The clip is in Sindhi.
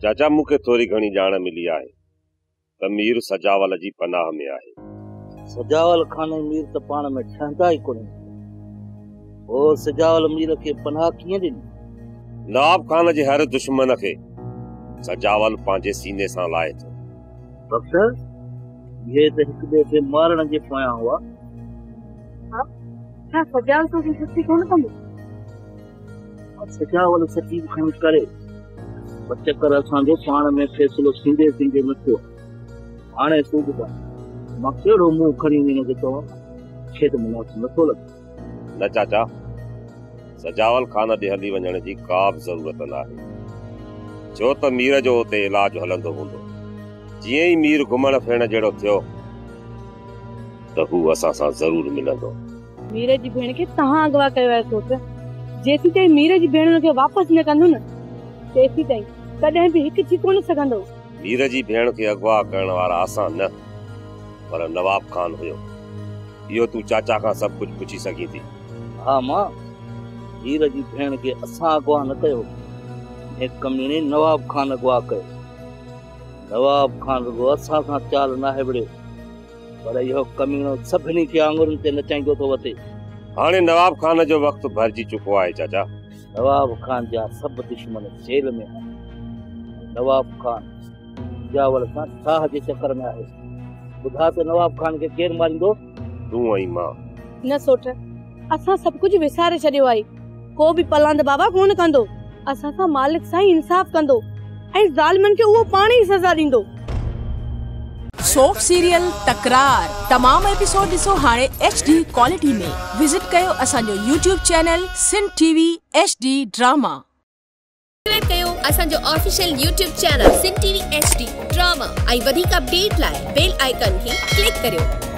چاچا، مون کي ٿوري گهڻي ڄاڻ ملي آهي ته مير سجاول جي پناهه ۾ آهي. سجاول خان ۽ مير ته پاڻ ۾ ٺهندا ئي ڪونهن. پوء سجاول مير کي پناهه ڪيئن ڏني؟ نواب خان جي هر دشمن کي سجاول پنهنجي سيني سان لائي ٿو. بخت، اهي ته هڪ ٻئي کي مارڻ جي پويان هئا. ها، ڇا سجاول توسان سستي ڪونه ڪندو؟ سجاول سچي به کڻي ڪري، پر چڪر اسان جو پاڻ ۾ فيصلو ٿيندي ٿيندي نه ٿيو. هاڻي تون ٻڌاء، مان ڪهڙو منهن کڻي وڃي هن کي چوان؟ مون کي ته مناسب نٿو لڳي. نه چاچا، سجاول خان ڏي هلي وڃڻ جي ڪا به ضرورت ناهي، ڇو ته مير جو اتي علاج هلندو هوندو. جيئن ئي مير گهمڻ ڦرڻ جهڙو ٿيو ته هو اسان سان ضرور ملندو. مير جي ڀيڻ کي توهان اغوا ڪيو آهي سوٽ. جيسيتائين مير جي ڀيڻ ان کي واپس نه ڪندو نه، تيسيتائين ڪڏهن به هڪ ٿي ڪونه سگهندو. مير جي ڀيڻ کي اغوا ڪرڻ وارا اسان نه پر نواب خان هيو. اهو تون چاچا کان سڀ ڪجهه پڇي سگهين ٿي. ها مان، مير جي ڀيڻ کي اسان اغوا نه ڪيو، انهي ڪميڻي نواب خان اغوا ڪيو. نواب خان رڳو اسان سان چال ناهي وڙهيو، پر اهو ڪميڻو سڀني کي آڱرين تي نچائيندو ٿو وتي. هاڻي نواب خان جو وقت ڀرجي چڪو آهي چاچا. نواب خان جا سڀ دشمن جيل ۾ آهن. نواب خان سجاول سان ٺاهه جي چڪر ۾ آهي. ٻڌاء ته نواب خان کي ڪير ماريندو؟ تون ۽ مان. نه سوٽ، اسان سڀ ڪجهه وساري ڇڏيو آهي. ڪو به پلاند بابا ڪونه ڪندو. اسان سان مالڪ سائين انصاف ڪندو ۽ ظالمن کي اهو پاڻ ئي سزا ڏيندو. سوپ سيريل تڪرار تمام ايپيسوڊ ڏسو هاڻي ايڇ ڊي ڪوالٽي ۾. وزٽ ڪيو اسان جو YouTube channel Sindh T V H D drama. Subscribe ڪيو اسان جو official YouTube channel Sindh T V H D drama ۽ وڌيڪ اپڊيٽ لاء بيل آئيڪان کي ڪلڪ ڪريو.